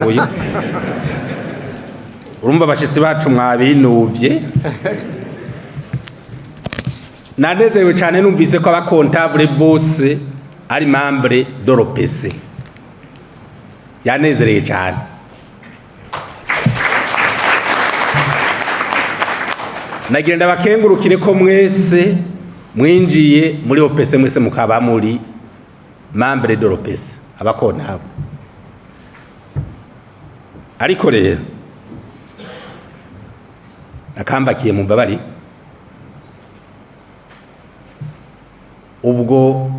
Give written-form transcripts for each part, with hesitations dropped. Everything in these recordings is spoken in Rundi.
Oya. Urumva abashitsi bacu mwabinuvye. Nanezerewe cyane numvise ko aba comptables bose ari membre de l'OPC. Yanezereye cyane. Nagira ndabakengurukire ko mwese mwinjiye muri OPC, mwese mukaba muri membre de l'OPC, aba comptables. Ariko rero akambakiye mu mbabari, ubwo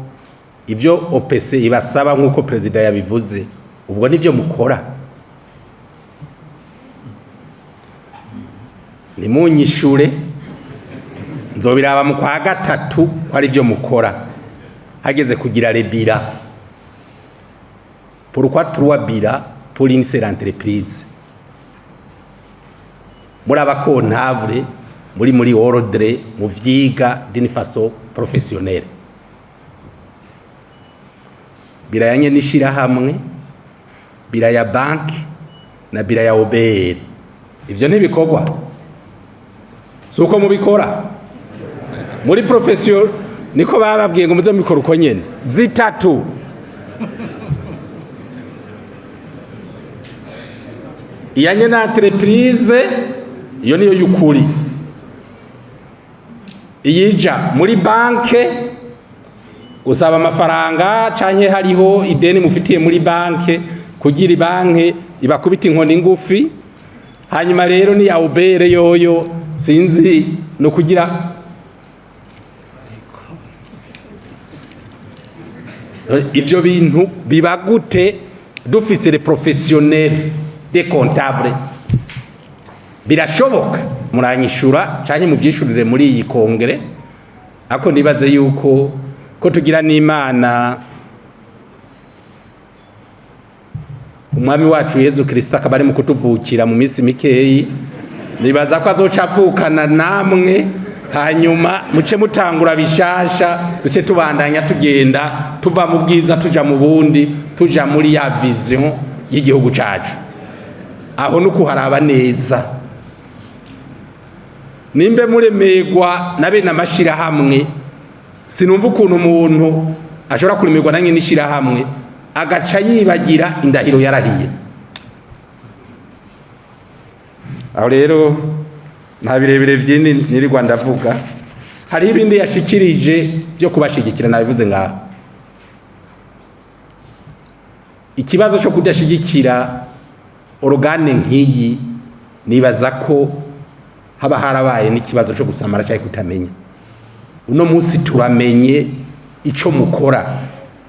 ibyo OPC ibasaba nk'uko perezida yabivuze, ubwo nivyo mukora? Nimunyishure, nzobiraba mu kwa gatatu ko ari byo mukora. Hageze kugira les bilans, pourquoi trois bilans pour une seule entreprise? Muri aba comptables, muri ordre, mu vyiga d'une façon professionnelle, bilan ya n'ishirahamwe, bilan ya banki na bilan ya OBR. Ivyo ntibikorwa? Si uko mubikora muri profession? Niko bababwiye ngo muze mubikora uko nyene zitatu. Iyanye na entreprise, iyo niyo y'ukuri. Iyija muri banke gusaba amafaranga canke hariho ideni mufitiye muri banke, kugira banke ibakubita inkoni ngufi. Hanyuma rero ni ya OBR yoyo, sinzi no kugira ivyo bintu biba gute dufise les professionnels des comptables? Birashoboka? Muranyishura canke muvyishurire muri iyi congrès. Ako nibaze yuko ko tugira n'Imana, Umwami wacu Yezu Kristo akaba ari mu kutuvukira mu minsi mikeyi, nibaza ko azoca avukana namwe, hanyuma muce mutangura bishasha, duce tubandanya tugenda tuva mu bwiza tuja mu bundi, tuja muri ya vision y'igihugu cacu. Aho no kuharaba neza, nimbe muremegwa na bene amashirahamwe, sinumva ukuntu umuntu ashobora kuremerwa na nyene ishirahamwe agaca yibagira indahiro yarahiye. Aho rero nta birebire vyinshi nirirwa ndavuga. Hariho ibindi yashikirije byo kubashigikira, nabivuze ngaho. Ikibazo cyo kudashigikira organe nk'iyi, nibaza ko haba harabaye n'ikibazo cyo gusamara cyangwa kutamenya. Uno munsi turamenye ico mukora.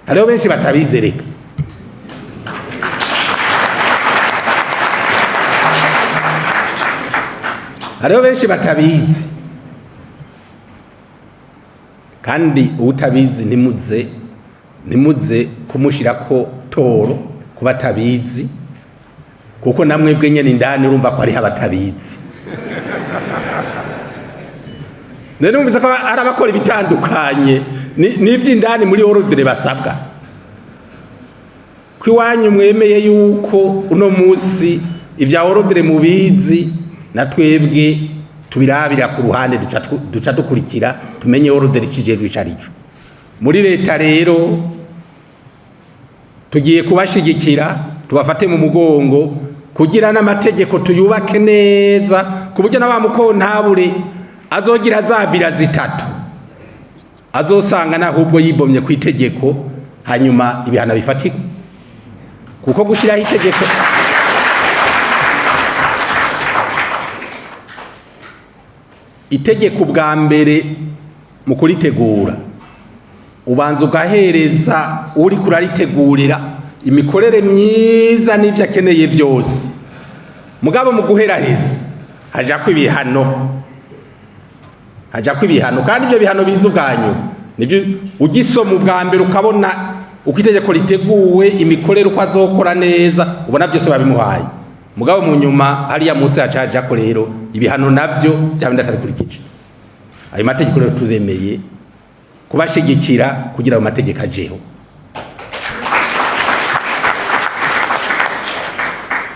Hariho benshi batabizereka. Hariho benshi batabizi, kandi uwutabizi ntimuze kumushirako toro kuba atabizi, kuko namwebwe nyene indani urumva ko hariho abatabizi. None numvise ko ari abakora ibitandukanye n'ivy'indani muri ordre basabwa. Ko iwanyu mwemeye yuko uno musi ivya ordre mubizi, na twebwe tubirabira ku ruhande, duca dukurikira tumenye ordre cijejwe ico arico. Muri leta rero tugiye kubashigikira, tubafate mu mugongo kugira n'amategeko tuyubake neza, ku buryo na wa mu comptable azogira za bilans zitatu azosanga nahubwo yibomye ku itegeko, hanyuma ibihano bifatika. Kuko gushyiraho itegeko, itegeko bwa mbere mu kuritegura ubanza ugahereza uri kuraritegurira imikorere myiza n'ivyo akeneye byose. Mugabo mu guheraheza hajako ibihano, hajako ibihano, kandi ivyo bihano biza ubwa nyuma. Nibyo ugisoma ubwa mbere ukabona uko itegeko riteguwe, imikorere uko azokora neza, ubona byose babimuhaye. Mugabo mu nyuma hariya munsi hacajako rero ibihano, navyo bya bindi atabikurikije. Ayo mategeko rero turemeye kubashigikira kugira ayo mategeko ajeho. Hanyuma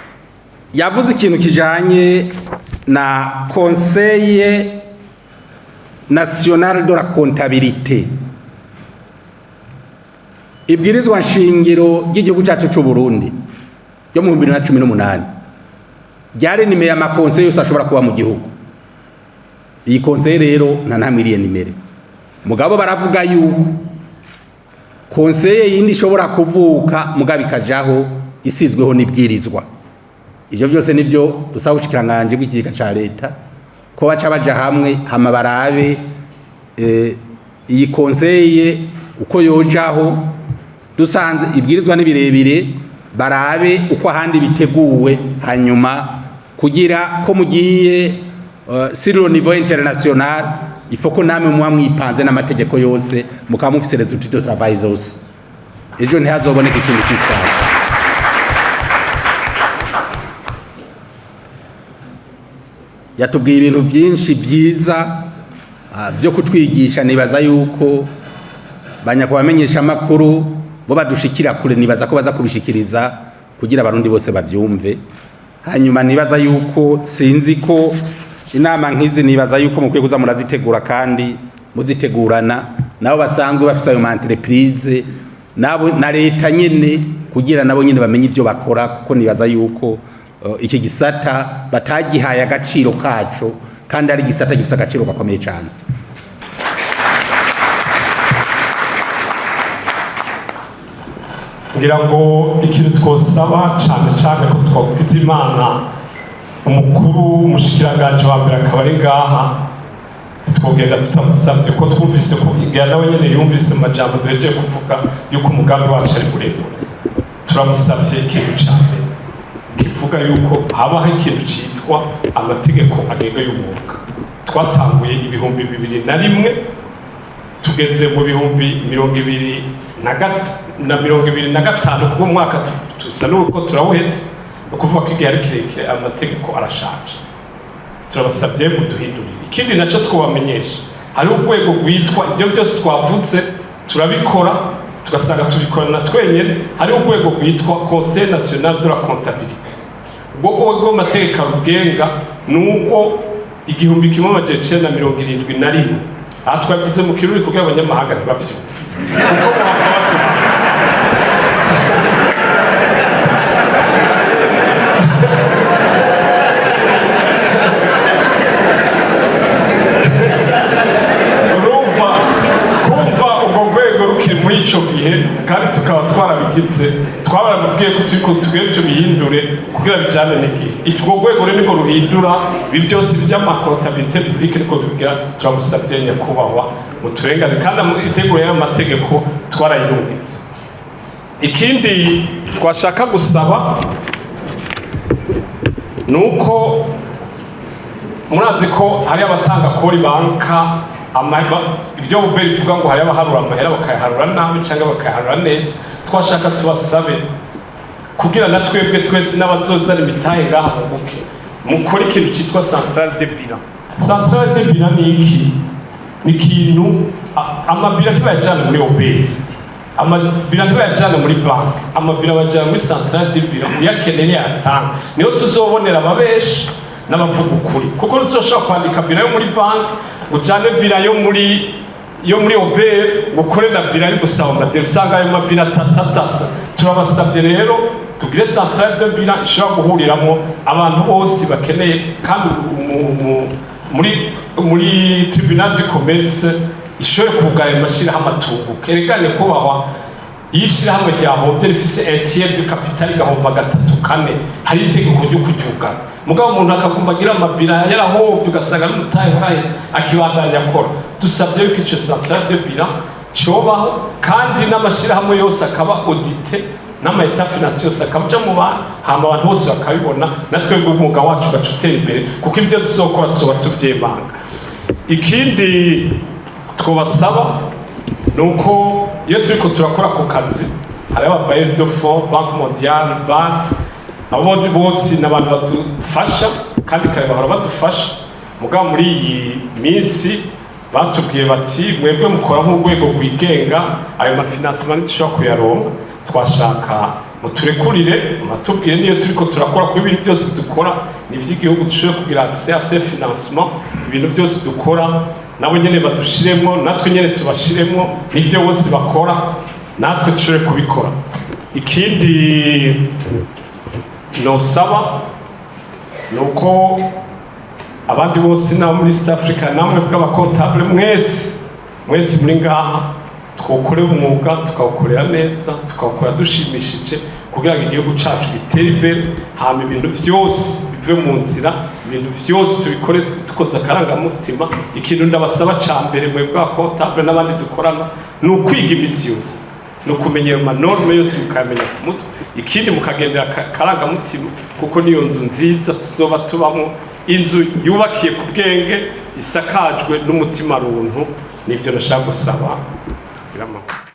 Yavuze ikintu kijanye na Conseil national de la comptabilité. Ibwirizwa nshingiro ry'igihugu cyacu cy'u Burundi ryo mu 2018 ryari nimeye ama conseils yose ashobora kuba mu gihugu. Iyi conseil rero nta ntamwe iriye nimere, mugabo baravuga yuko conseil yindi ishobora kuvuka, mugabo ikajaho isizweho n'ibwirizwa. Ivyo byose nivyo dusaba ubushikiranganji bw'ikigega ca leta ko baca baja hamwe, hama barabe iyi conseil uko yojaho. Dusanze ibwirizwa ni birebire, barabe uko ahandi biteguwe, hanyuma kugira ko mugiye sur le niveau international, il faut ko namwe muba mwipanze n'amategeko yose, mukaba mufise les outils de travail zose, ejo ntihazoboneka ikintu cyitwaje. Yatubwiye ibintu byinshi byiza byo kutwigisha. Nibaza yuko banyakubamenyesha amakuru bo badushikira kure, nibaza ko baza kubishikiriza kugira Abarundi bose bavyumve. Hanyuma nibaza yuko, sinzi ko inama nk'izi, nibaza yuko mukwiye kuza murazitegura kandi muzitegurana nabo basanzwe bafise ayo ma entreprise, nabo na leta nyene, kugira nabo nyene bamenye ivyo bakora, kuko nibaza yuko iki gisata batagihaye agaciro kaco, kandi ari igisata gifise agaciro gakomeye cyane. Ngira ngo ikintu twosaba cyane cyane, ko twagize Imana umukuru w'umushikiranganji wa mbere akaba ari ngaha, ntitwogenda tutamusabye, ko twumvise ko ngira nawe nyene yumvise mu majambo duhejeje kuvuga yuko umugambi wacu ari muremure. Turamusabye ikintu ca mbere kivuga yuko habaho ikintu citwa amategeko agenga y'umwuga. Twatanguye 2001, tugeze mu 2025, kuko umwaka tusa n'uko turawuhetse, ni ukuvuga ko igihe ari kirekire, amategeko arashaje. Turabasabye muduhindurire. Ikindi nacyo twabamenyesha, hariho urwego rwitwa, ibyo byose twavutse turabikora, tugasanga tubikorana twenyine, hariho urwego rwitwa Conseil national de la comptabilité. Ubwo rwego rw'amategeko arugenga ni uko 1971. Aha twabivuze mu Kirundi kugira abanyamahanga ntibavyumve, kuko muhava batuma. Urumva, kumva urwo rwego rukiri muri ico gihe, kandi tukaba twarabigize, twabaramubwiye ko turiko tugire tubihindure kugira bijane n'igihe. Urwo rwego rero niko ruhindura ibi byose by'ama comptabilité publique, niko bigira. Turamusabye nyakubahwa muturengane, kandi iteguro y'ayo mategeko twarayirungitse. Ikindi twashaka gusaba ni uko murazi ko hari abatanga kori banka ibyo buberi bivuga ngo hari abaharura amahera bakayaharura nabi cyangwa bakayaharura neza. Twashaka tubasabe kugira na twebwe twese n'abazozana imitahe ngaha muguke, mukore ikintu cyitwa centrale de bilan. Centrale de bilan ni iki? Ni ikintu ama bilans ntibayajyana muri OBR, ama bilans ntibayajyana muri banki, ama bilans bayajyana muri centrale de bilan. Uyakeneye yatanga, niho tuzobonera ababeshi n'abavuga ukuri, kuko tuzoshobora kwandika bilan yo muri banki, ujyane bilan yo muri OBR, ukore na bilan yo gusaba amadeni, usanga ayo ma bilans atatu atasa. Turabasabye rero tugire centrale de bilan ishobora guhuriramo abantu bose bakeneye, kandi muri tribunal de commerce ishobore kugaya amashyirahamwe atunguka. Erekane kubahwa, iyo ishyirahamwe ryahombye rifise un tiers du capital, igahomba gatatu kane, hari itegeko ryo kuryugara. Mugabo umuntu akaguma agira ama bilans yarahovye, ugasanga n'umutahe warahetse, akibandanya akora. Dusabye yuko ico centrale de bilan cobaho, kandi n'amashyirahamwe yose akaba audité, n'ama états financiers yose akaja mu bantu, hama abantu bose bakabibona, na twebwe umwuga wacu ugaca utera imbere, kuko ivyo tuzokora tuzoba tuvyemanga. Ikindi twobasaba ni uko iyo turiko turakora ku kazi, hariho aba bailleurs de fonds, Banque mondiale, BAD, abo bose ni abantu badufasha, kandi kare bahora badufasha. Mugabo muri iyi minsi batubwiye bati: "Mwebwe mukora nk'urwego rwigenga, ayo ma financements ntidushobora kuyaronka." Twashaka Muturekurire, muratubwire niyo turiko turakora, kuko ibintu byose dukora ni ivy'igihugu, dushobore kugira accès à ces financement. Ibintu byose dukora nabo nyene badushiremwo, natwe nyene tubashiremwo, nivyo bose bakora natwe dushobore kubikora. Ikindi nosaba ni uko abandi bose nabo muri East Africa, namwe bw'aba comptables mwese mwese muri ngaha, twokorera umwuga, tukawukorera neza, tukawukora dushimishije, kugira ngo igihugu cacu gitere imbere. Hama ibintu vyose bive mu nzira, ibintu vyose tubikore dukoze akarangamutima. Ikintu ndabasaba ca mbere, mwe bwa comptable n'abandi dukorana, ni ukwiga imisi yose, ni ukumenya ayo ma normes yose, mukayamenya ku mutwe. Ikindi, mukagendera akarangamutima, kuko niyo nzu nziza tuzoba tubamwo, inzu yubakiye ku bwenge, isakajwe n'umutima runtu. Nivyo nashaka gusaba. Kugira amahoro.